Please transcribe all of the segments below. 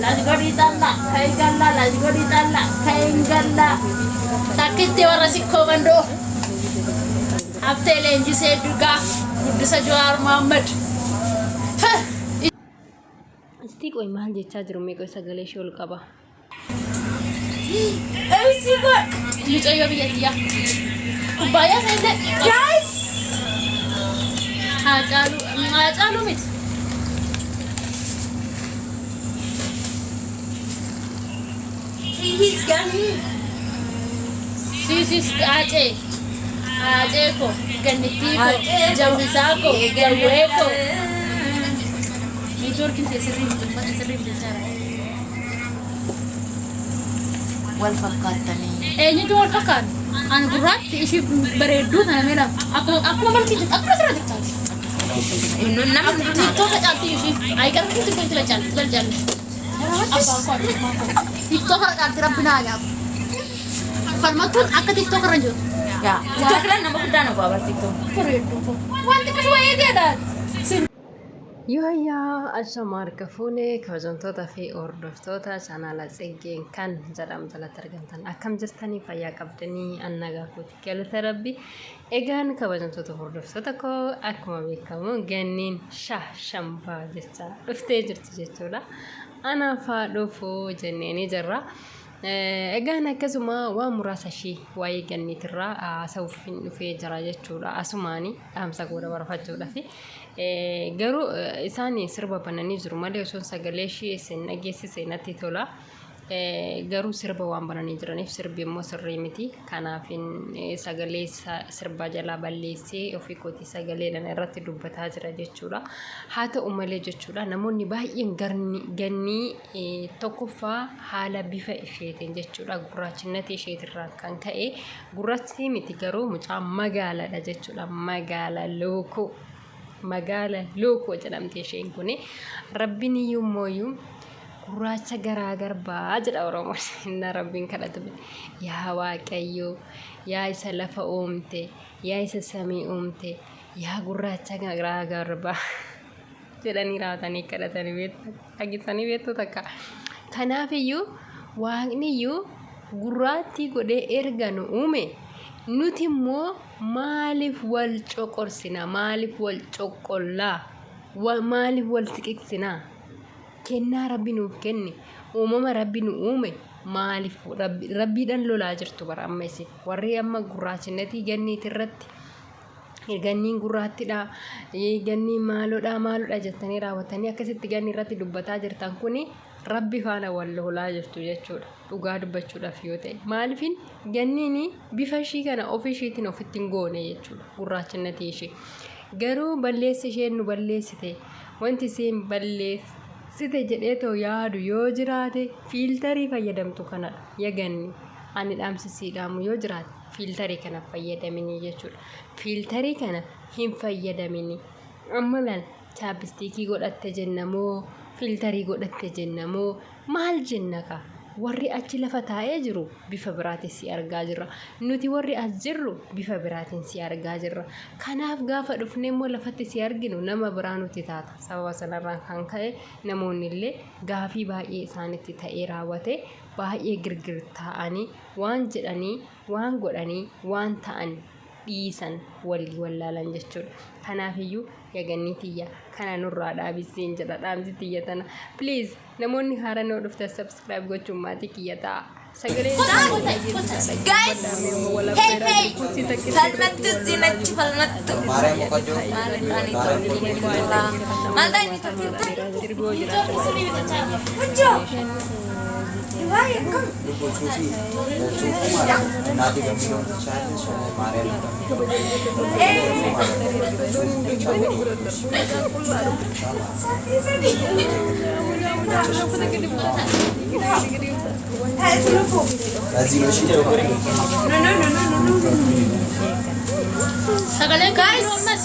Lasgodii xallaa ka'i gallaa lasgodii xallaa ka'i gallaa. Takkitti warra sikkoo mandoo. Haftee leenjisee dugaa guddisa Jawaar Mohaammed. Istii qoy maal jechaa jiru mee qoy sagalee ishee ol qaba. Mucayyoo biyya tiyyaa. Kubbaayyaa isa illee. Guys! Haacaaluu Haacaaluu miti. He's got me. Siisis Haacee. Haacee koo gannittii koo jawwisaa koo jawwee koo. Neetwoorkiin ta'e sirrii miti uffata sirrii miti jechaadha. Wal fakkaattanii. Eenyutu wal fakkaatu? Ani gurraatti ishii bareedduu tana meela akkuma akkuma malkii jirtu akkuma sirra jirtaati. Namni TikTok caalti ishii. Ayi garuu TikTok tila caalti tila caalti. Abbaan koo abbaan koo. TikTok irra caalti rabbi naa nyaatu. Falmattuun akka TikTok irra hin jirtu. Yaa. TikTok irra nama guddaa na bu'aa bar TikTok. Bareedduu koo. Wanti akkasuma eegeedha. Yooyyaa ashama harka fuune kabajamtoota fi hordoftoota chaanaala Tsiggeen kan jedhamu jalatti argamtan akkam jirtanii fayyaa qabdanii an nagaa kooti galata rabbi egaan kabajamtoota hordoftoota koo akkuma beekamu ganniin sha shambaa jecha dhuftee jirti jechuudha anaaf haa dhufu jenneeni jirra. Egaan akkasuma waan muraasa ishii waa'ee ganniitirraa haasa'uuf hin dhufee jira jechuudha asumaani dhaamsa koo dabarfachuudhaaf. Garuu isaan sirba bananii jiru malee osoo sagalee ishii isin dhageessise natti tola. Garuu sirba waan bananii jiraniif sirbi immoo sirrii miti. Kanaaf sagalee sirbaa jalaa balleessee ofii kootii sagaleedhaan irratti dubbataa jira jechuudha. Haa ta'u malee jechuudha namoonni baay'een gannii tokkoffaa haala bifa isheetiin jechuudha gurraachinnati isheetirraan kan ka'e gurraachii miti garuu mucaa magaaladha jechuudha magaala lookoo. Magaala lookoo jedhamti isheen kuni. Rabbiin iyyuu immooyyuu gurraacha garaa garbaa jedha Oromoon. Inna Rabbiin kadhatu. Yaa Waaqayyo, yaa isa lafa uumte, yaa isa samii uumte, yaa gurraacha garaa garbaa jedhanii raawwatanii kadhatanii beektu. Dhageessanii beektu takka. Kanaaf iyyuu Waaqni iyyuu gurraattii godhee erga nu uume nuti immoo Maaliif wal coqorsina? Maaliif wal coqqollaa? Maaliif wal siqiqsinaa? Kennaa Rabbi nuuf kenne, uumama Rabbi nu uume maaliif Rabbiidhaan lolaa jirtu bara amma isin. Warri amma gurraachinnatii ganniiti irratti ganniin gurraattidha, ganniin maalodha maalodha jettanii raawwattanii akkasitti ganni irratti dubbataa jirtan kuni Rabbi faana wal lolaa jirtu jechuudha. Dhugaa dubbachuudhaaf yoo ta'e. Maaliifin ganniin bifa ishii kana ofii ishiitiin ofitti hin goone jechuudha. Gurraachinnatii ishee. Garuu balleessi isheen nu balleessite wanti isheen balleessite jedhee too yaadu yoo jiraate fiiltarii fayyadamtu kanadha. Ya ganni ani dhaamsi sii dhaamu yoo jiraate fiiltarii kana fayyadaminii jechuudha. Fiiltarii kana hin fayyadaminii. Amma laal Chaappistiikii godhatte jenna moo filtarii godhatte jenna moo maal jenna kaa? Warri achi lafa taa'ee jiru bifa biraatiin si argaa jirra. Nuti warri as jirru bifa biraatiin si argaa jirra. Kanaaf gaafa dhufnee immoo lafatti si arginu nama biraa nutti taata. Sababa sanarraan kan ka'e namoonni illee gaafii baay'ee isaanitti ta'ee raawwate baay'ee girgir taa'anii waan jedhanii waan godhanii waan ta'an dhiisan walii wallaalan jechuudha. Kanaafiyyuu ya gannii tiyya kana nurraa dhaabi siin jedha dhaamsi tiyya tana. Please namoonni haaraan yoo dhuftan subscribe gochuun maatii kiyya ta'a. Sagalee Guys, hey hey, falmattu zinachi falmattu. Maal ta'anii maal ta'anii Hojjoo. Waa'ee akkam. Sagaleen kan jiru ammas.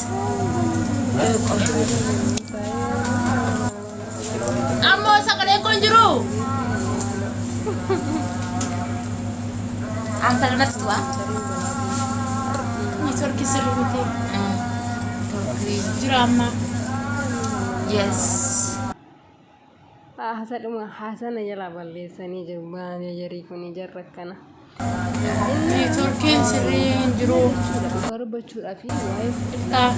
Ammoo sagaleen kun jiru. An falmattu ah. Neetworkii sirrii miti. Jira amma. Yes. Haasadhuma haasana jalaa balleessanii jiru baanee jarii kun jarra akkana. Neetworkiin sirrii hin jiru. Dhugaa dubbachuudhaaf waa'ee Ah.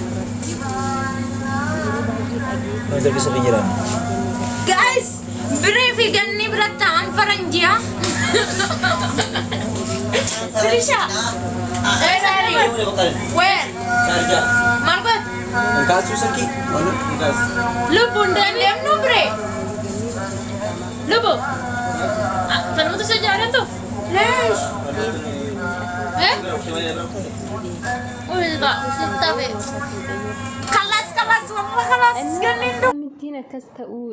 yeroo baay'ee dhageettii Namni sirrii jiran. Guys, biree fi ganni biratti ta'an faranjiyaa. Birisha. Where? Maal godhatu? Kaasuu silkii? Lubbuun deemnu. Deemnu biree. Lubbu. Falmatu isa jaallattu? Leesh. Eh? Uy, sittafe. Kalas kalas wallah kalas ganni hin Akkamittiin akkas ta'uu,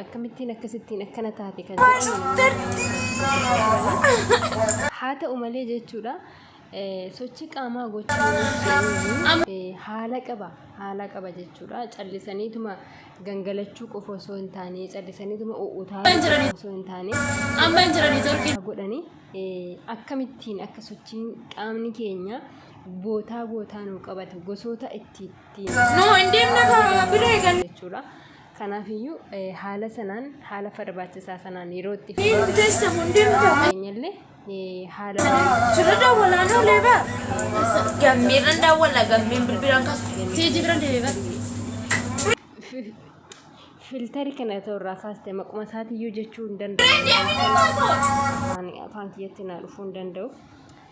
akkamittiin akkasittiin akkana taate kan jedhamu. Haa ta'u malee jechuudha, sochii qaamaa gochuun haala qaba, haala qaba jechuudha. Callisaniituma gangalachuu qofa osoo hin taane, callisaniituma u'utaa osoo hin taane, Amma hin jiran neetworkiin. godhanii akkamittiin akka sochiin qaamni keenya bootaa bootaa nuu qabatu gosoota itti ittiin Nu hin deemne ka biree ganni. jechuudha. Kanaafiyyuu haala sanaan, haala barbaachisaa sanaan yeroo itti Hin teessamu hin deemtamu. keenyallee haala Sirra daawwalaan oolee baa. Gammeerran daawwala gammeen bilbilaan kaasu. Siiji biran deemee bara. Filtarii kana ta'u irraa kaaste maquma isaatiyyuu jechuu hin danda'u. Afaan kiyyatti naa dhufuu hin danda'u.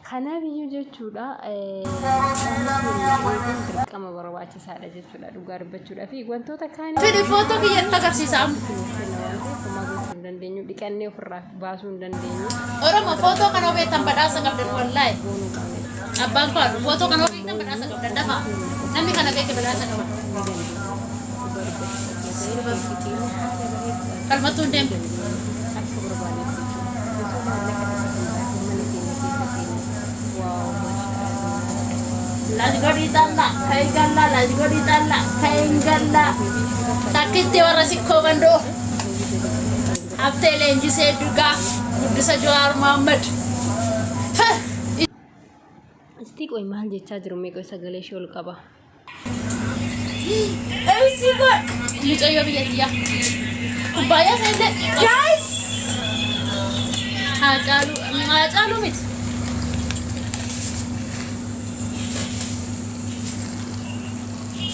Kanaaf iyyuu jechuudha, qaama keenya eeguun dirqama barbaachisaadha jechuudha, dhugaa dubbachuudhaa fi wantoota kaan Fidi, footoo kiyyatti agarsiisa amma. kenna waan ta'eef homaa gochuu hin dandeenyu, dhiqannee ofirraa baasuu hin dandeenyu. Oromoo, footoo kana beektan badhaasa qabdan wallaahi. Goonuu qabna jechuudha. Abbaan koo haadhu footoo kana beektan badhaasa qabdan, dafaa. Namni kana beeke badhaasa qaba. Ni dandeenya. Dhugaa dubbachuudhaaf ta'e haala bareeduudhaan Falmattuu hin deemtu. akka barbaadetti jechuudha. Osoo maallaqa isa hin baasin mana keenya keessa teenye. Wow, maashaallah. Lasgodii xalla, ka'i galla, lasgodii xalla, ka'i galla. Takkitti warra sikkoo bandoo. Haftee leenjisee dugaa guddisa Jawaar Mohammad. Istii qoy, maal jechaa jiru? Meeqa sagalee ishee ol qaba. Eessi godh. Mucayyoo biyya tiyyaa. Kubbaayyaa isa illee. Guys. Haacaaluu, Haacaaluu miti.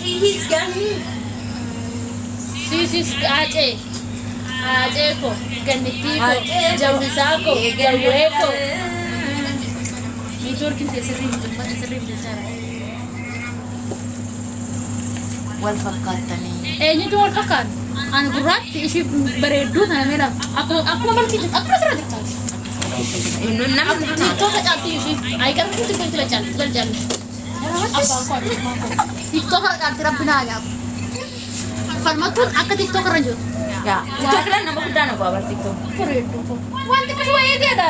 He's ganni. Siisis Haacee. Haacee ko, gannittii ko, jawwisaa ko, jawwee ko. Neetworkiin ta'e sirrii miti, ummata sirrii miti jechaadha. Wal fakkaattanii. Eenyutu wal fakkaata? Ani gurraatti, ishii bareedduu kana mee lama. Akkuma malkii jirtu, akkuma sirra jirtaati. Namni TikToka caalti ishii. Ayi garuu TikToka jala caalti, jala caalti. Abbaan koo, abbaan koo. TikToka caalti, rabbi naa nyaatu. Falmattuun akka TikToka irra jiru. Yaa. TikTok nama guddaa na baaba TikTok. Bareedduu koo. Wanti akkasuma eegeedha.